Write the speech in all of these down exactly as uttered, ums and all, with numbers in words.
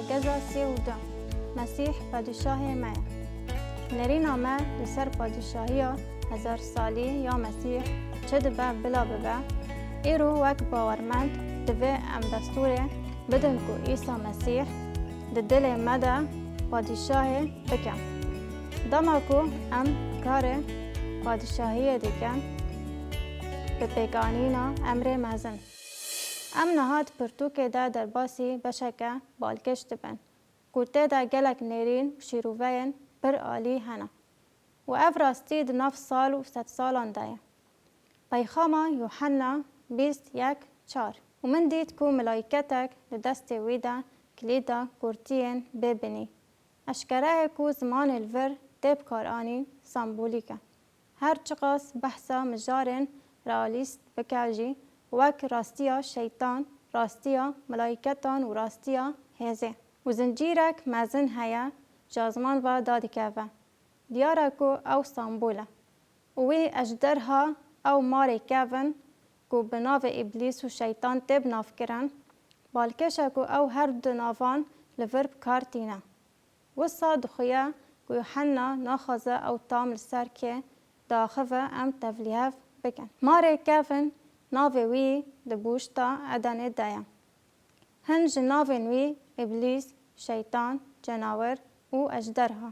Keza sê û du. Mesîh padîşahê me ye. Nêrîna me li ser padîşahiya hezar salî ya Mesîh çi dibe bila bibe, îro wek bawermend divê em destûrê bidin ku Îsa Mesîh di dilê me de padîşahê bike. Dema ku em karê padîşahiyê dikin, bi pêkanîna emrê mezin. Em niha di pirtûkê de derbasî beşeke balkêş dibin, ku tê de gelek nêrîn û şîroveyên pir alî hene. Û ev rastî di nav sal û sedsalan de ye. Peyxama Yuhanna bîst yek çar. Û min dît ku milayketek li destê wî de kilîda kurtiyên bê binî. Eşkere ye ku zimanê li vir tê bikaranîn sembolîk e. Her çiqas behsa mijarên realîst bike jî, wek rastiya şeytan, rastiya milayketan û rastiya hêzê. Û zincîrek mezin heye, ji azman ve dadikeve. Diyar e ku ew sembol e. Û wî ejderha ew marê kevin ku bi navê Îblîs û Şeytan tê binavkirin, balkêş e ku ew her du navan li vir bi kar tîne. Wisa dixuye ku Yuhenna naxwaze ew tam li ser kê diaxive em tevlîhev bikin. Marê kevin navê wî di bûşta Edenê de ye. Hin ji navên wî Îblîs, Şeytan, Cenawir û Ejderha.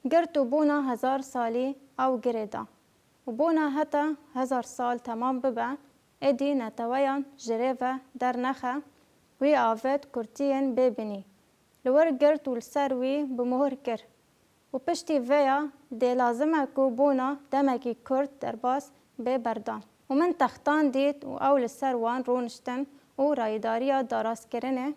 Girt û bona hezar salî ew girê da. Û bona heta hezar sal temam bibe, êdî neteweyan ji rê ve dernexe, wî avêt kurtiyên bê binî. Li wir girt û li ser wî bi muhir kir. Û piştî vê ya dê lazim e ku bona demekî kurt derbas bê berdan. Û min textan dît û ew li ser wan rûniştin û rayîdariya darastkirinê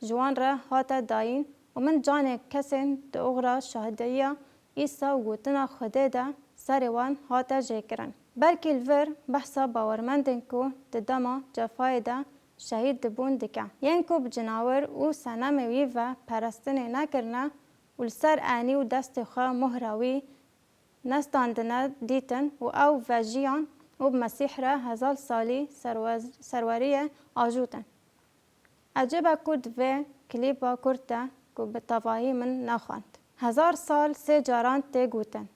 ji wan re hate dayîn û min canê kesên di oxira şahidiya Îsa û gotina Xwedê de serê wan hate jêkirin. Belkî li vir behsa bawermendên ku di dema cefayê de şehîd dibûn dike. Yên ku bi cinawir û senemê wî ve perestinê nekirine û li ser enî û destê xwe mohra wî nestandine dîtin û ew vejiyan û bi Mesîh re hezar salî serwe-, serweriyê ajûtin. Ecêb e ku di vê klîba kurt de ku bi tevahî min nexwend. Hezar sal sê caran tê gotin.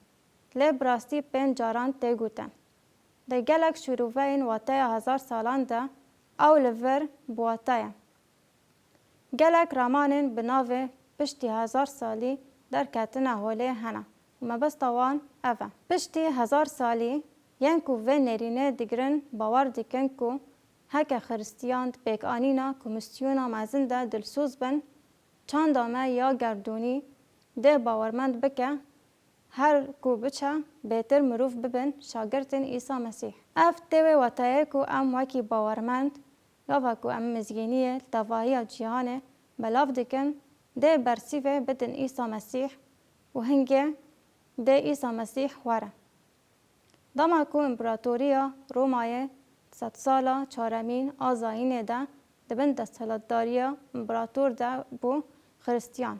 Lê bi rastî pênc caran tê gotin. Di gelek şîroveyên wateya hezar salan de ew li vir bi wate ye. Gelek ramanên bi navê piştî hezar salî derketine holê hene û mebesta wan ev e. Piştî hezar salî yên ku vê nêrînê digirin bawer dikin ku heke Xiristiyan di pêkanîna Komîsyona Mezin de dilsoz bin, çanda me ya gerdûnî dê bawermend bike, her ku biçe bêtir mirov bibin şagirtên Îsa Mesîh. Ev tê wê wateyê ku em wekî bawermend, gava ku em mizgîniyê li tevahiya cîhanê belav dikin, dê bersîvê bidin Îsa Mesîh û hingê dê Îsa Mesîh were. Dema ku împeratoriya Romayê sedsala çaremîn a zayînê de di bin desthilatdariya împerator de bû Xiristiyan.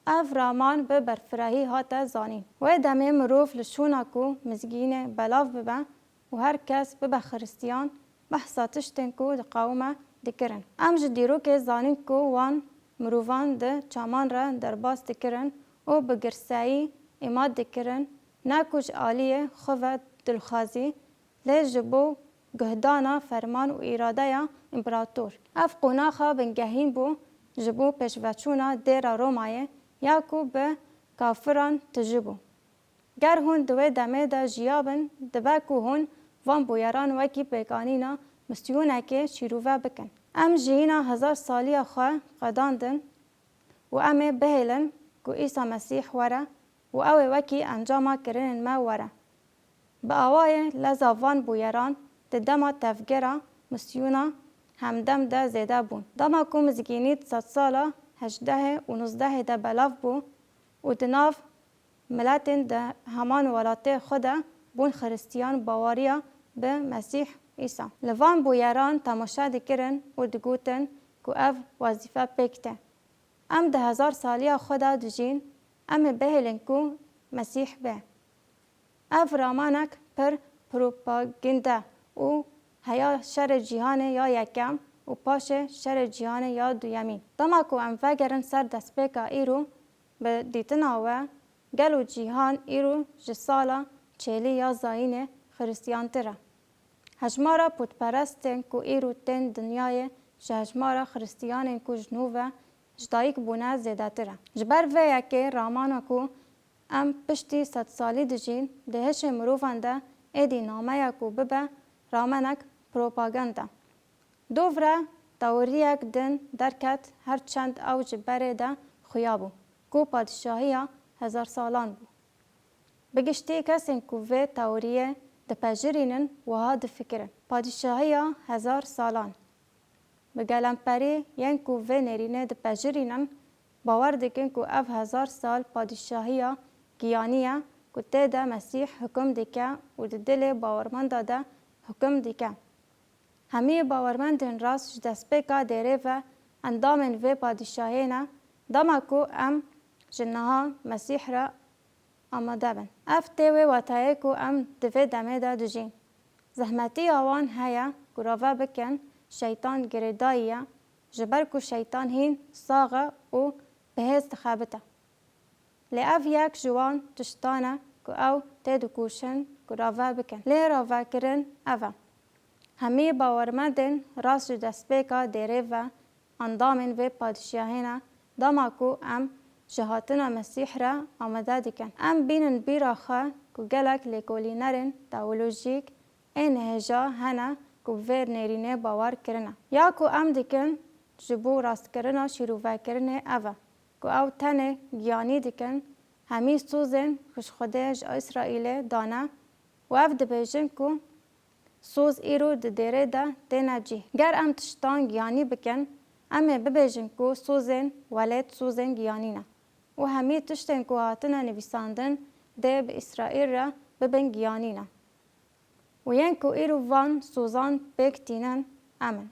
Ev raman bi berfirehî hate zanîn. Wê demê mirov li şûna ku mizgînê belav bibe û her kes bibe Xiristiyan, behsa tiştên ku diqawime dikirin. Em ji dîrokê zanîn ku wan mirovan di çaman re derbas dikirin û bi girseyî îmad dikirin, ne ku ji aliyê xwe ve dilxwazî, lê ji bo guhdana ferman û îradeya împerator. Ev qonaxa bingehîn bû ji bo pêşveçûna dêra Romayê ya ku bi kafiran tijî bû. Ger hûn di wê demê de jiyabin, dibe ku hûn van bûyeran wekî pêkanîna misyonekê şîrove bikin. Em jiyîna hezar saliya xwe qedandin û em ê bihêlin ku Îsa Mesîh were û ew ê wekî encama kirinên me were. Bi awayê leza van bûyeran di dema tevgera misyona hemdem de zêde bûn. Dema ku mizgînî di sedsala hejdehê û nozdehê de belav bû û di nav miletên di heman welatê xwe de bûn Xiristiyan baweriya bi Mesîh Îsa. Li van bûyeran temaşe dikirin û digotin ku ev wezîfe pêk tê. Em di hezar saliya xwe de dijîn, em ê bihêlin ku Mesîh bê. Ev ramanek pir propagînde û heya şerê cîhanê ya yekem û paşê şerê cîhanê ya duyemîn. Dema ku em vegerin ser destpêka îro, bi dîtina we, gelo cîhan îro ji sala çêlî ya zayînê xiristiyantir e? Hejmara pûtperestên ku îro tên dinyayê ji hejmara xiristiyanên ku ji nû ve ji dayik bûne zêdetir e. Ji ber vê yekê ramana ku em piştî sedsalî dijîn, di hişê mirovan de êdî nameya ku bibe ramenek propaganda. Dov re teoriyek din derket, her çend ew ji berê de xuya bû, ku padîşahiya hezar salan bû. Bi giştî kesên ku vê teoriyê dipejirînin wiha difikirin: Padîşahiya hezar salan. Bi gelemperî yên ku vê nêrînê dipejirînin, bawer dikin ku ev hezar sal padîşahiya giyanî ye ku tê de Mesîh hukum dike û di dilê bawermenda de hukum dike. Hemî bawermendên rast ji destpêka dêrê ve endamên vê padîşahiyê ne, dema ku em ji niha Mesîh re amade bin. Ev tê wê watayê ku em di vê demê de dijîn. Zehmetiya wan heye ku rave bikin, şeytan girêdayî ye, ji ber ku şeytan hîn sax e û bi hêz dixebite. Lê ev yek ji wan tiştan e ku ew tê dikoşin ku rave bikin. Lê ravekirin ev e: hemî bawermendên rast ji destpêka dêrê ve endamên vê padîşahiyê ne, dema ku em ji hatina Mesîh re amade dikin. Em bînin bîra xwe ku gelek lêkolînerên teolojîk ên hêja hene ku bi vê nêrînê bawer kirine. Ya ku em dikin ji bo rastkirina şîrovekirinê ev e ku ew tenê giyanî dikin, hemî sozên ku ji Xwedê ji Îsraîlê dane û ev dibêjin ku soz îro di dêrê de têne cih. Ger em tiştan giyanî bikin, em ê bibêjin ku sozên welêt sozên giyanî ne û hemî tiştên ku hatine nivîsandin dê bi Îsraîl re bibin giyanî ne. Û yên ku îro van sozan pêk tînin em in.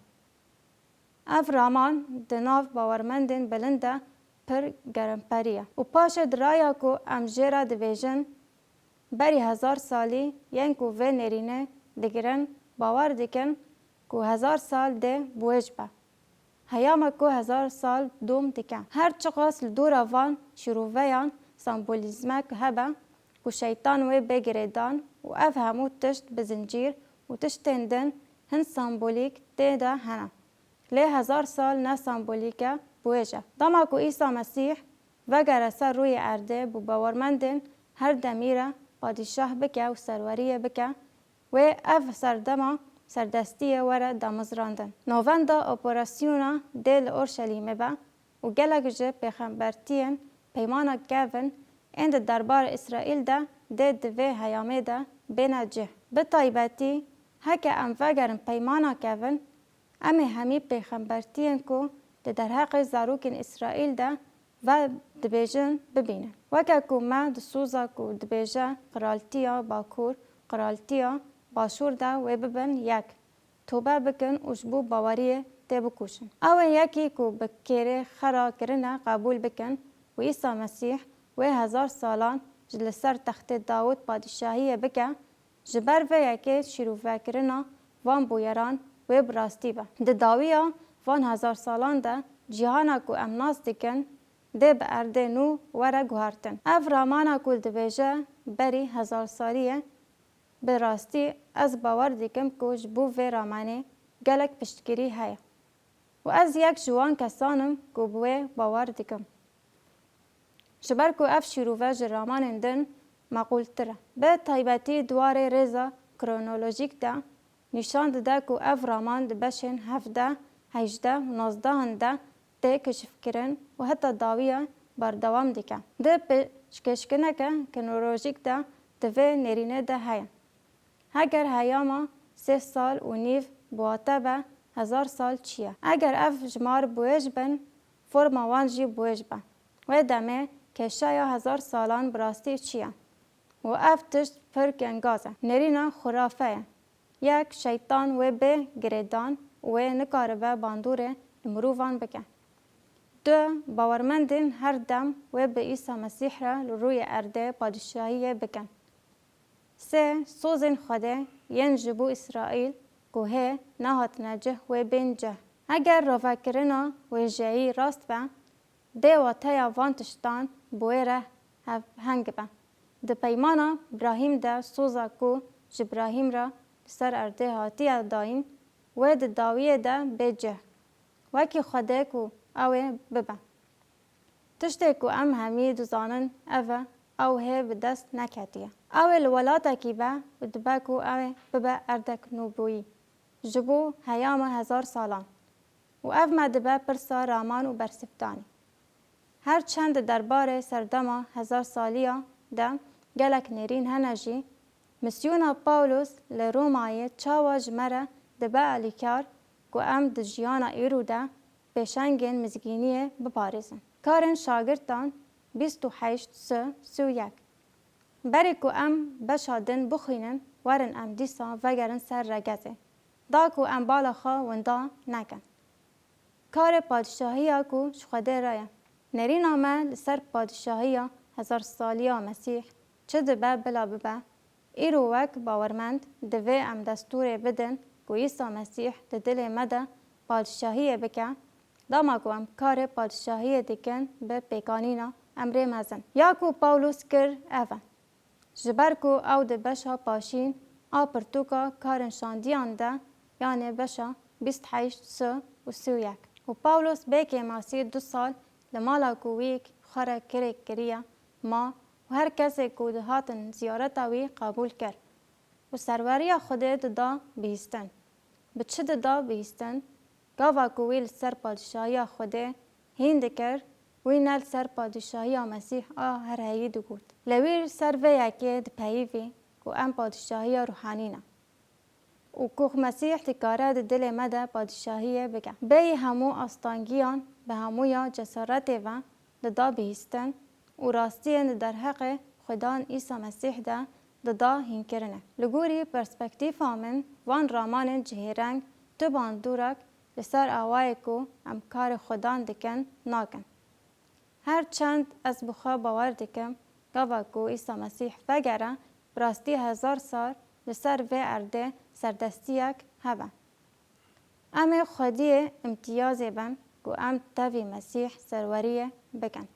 Ev raman di nav bawermendên bilind de pir gerimperî ye. Û paşê di raya ku em jê re dibêjin, berî hezar salî yên ku vê nêrînê digirin, bawer dikin ku hezar sal dê bi wê jî be. Heyama ku hezar sal dom dike. Her çiqas li dora van şîroveyan sembolîzmek hebe ku şeytan wê bê girêdan û ev hemû tişt bi zincîr û tiştên din hin sembolîk tê de hene. Lê hezar sal ne sembolîk e, bi wê jî. Dema ku Îsa Mesîh vegere ser rûyê erdê, bo bawermendên her demî re padîşah bike û serweriyê bike, wê ev serdema serdestiyê were damezrandin. Navenda operasyona dê li Orşelîmê be û gelek ji pêxembertiyên Peymana Kevin ên di derbarê Îsraîl de dê di vê heyamê de bêne cih. Bi taybetî, heke em vegerin Peymana Kevin, em ê hemî pêxembertiyên ku di derheqê zarokên Îsraîl de ve dibêjin bibînin. Weke ku me di soza ku dibêje qiraltiya Bakur, qiraltiya Başûr de wê bibin yek, tobe bikin û ji bo baweriyê tê bikoşin. Ew ên yekî ku bi kêrê xera kirine qebûl bikin û Îsa Mesîh wê hezar salan ji li ser textê Dawûd padîşahiyê bike, ji ber vê yekê şîrovekirina van bûyeran wê bi rastî be. Di dawiya van hezar salan de cîhana ku em nas dikin dê bi erdê nû were guhertin. Ev ramana ku dibêje berî hezar salî ye, bi rastî ez bawer dikim ku ji bo vê ramanê gelek piştgirî heye. Û ez yek ji wan kesan im ku bi wê bawer dikim. Ji ber ku ev şîrove ji ramanên din meqûltir e. Bi taybetî di warê rêza kronolojîk de nîşan dide ku ev raman di beşên hevdeh, hejdeh û nozdehan de tê keşifkirin û heta dawiya berdewam dike. Di pêşkêşkineke kronolojîk de di vê nêrînê de heye. Heger heyama sê sal û nîv bi wate be, hezar sal çi ye? Eger ev jimar bi wê jî bin, forma wan jî bi wê jî be. Wê demê kêşeya hezar salan bi rastî çi ye? Û ev tişt pir gengaz e. Nêrîna xurafe ye. Yek, şeytan wê bê girêdan û wê nikaribe bandorê li mirovan bike. Du, bawermendên her dem wê bi Îsa Mesîh re li rûyê erdê padîşahiyê bikin. Sê, sozên Xwedê yên ji bo Îsraîl ku hê nehatine cih wê bên cih. Eger ravekirina wêjeyî rast be, dê wateya van tiştan bi wê re hevheng be. Di peymana Brahîm de soza ku ji Brahîm re li ser erdê hatiye dayîn, wê di dawiyê de bê cih, wekî Xwedê ku ew ê bibe. Tiştê ku em hemî dizanin ev e, ew hê bi dest neketiye. Ew ê li welatekî be û dibe ku ew ê bibe erdek nûbûyî ji bo heyama hezar salan. Û ev me dibe pirsa raman û bersivdanî. Her çend di derbarê serdema hezar saliya de gelek nêrîn hene jî, misyona Pawlos li Romayê çawa ji me re dibe alîkar ku em di jiyana îro de pêşengên mizgîniyê biparêzin? Karên Şagirtan bîst û heşt, si, si û yek. Berê ku em beşa din bixwînin, werin em dîsa vegerin ser regezê, da ku em bala xwe winda nekin. Karê padîşahiya ku ji Xwedê re ye. Nêrîna me li ser padîşahiya hezar saliya Mesîh çi dibe bila bibe, îro wek bawermend divê em destûrê bidin ku Îsa Mesîh di dilê me de padîşahiyê bike, dema ku em karê padîşahiyê dikin bi pêkanîna emrê mezin. Ya ku Pawlos kir ev e. Ji ber ku ew di beşa paşîn a pirtûka Karên Şandiyan de, yanê beşa bîst heşt, si û si û yek, û Pawlos bê kêmasî du sal li mala ku wî xwe re kirêk kiriye ma û her kesê ku dihatin ziyareta wî qebûl kir û serweriya Xwedê dida bihîstin. Bi çi dida bihîstin? Gava ku wî li ser padîşahiya Xwedê hîn dikir, wî ne li ser padîşahiya Mesîh a her heyî digot. Lewî li ser vê yekê dipeyivî ku em padîşahiya ruhanî ne û ku Mesîh dikare di dilê me de padîşahiyê bike. Bêyî hemû astangiyan bi hemûya cesaretê ve dida bihîstin û rastiyên di derheqê Xudan Îsa Mesîh de dida hînkirinê. Li gorî perspektîfa min, van ramanên cihêreng tu bandorek li ser awayê ku em karê Xudan dikin nakin. Her çend ez bi xwe bawer dikim, gava ku Îsa Mesîh vegere, bi rastî hezar sal li ser vê erdê serdestiyek hebe. Em ê xwediyê îmtiyazê bin ku em tevî Mesîh serweriyê bikin.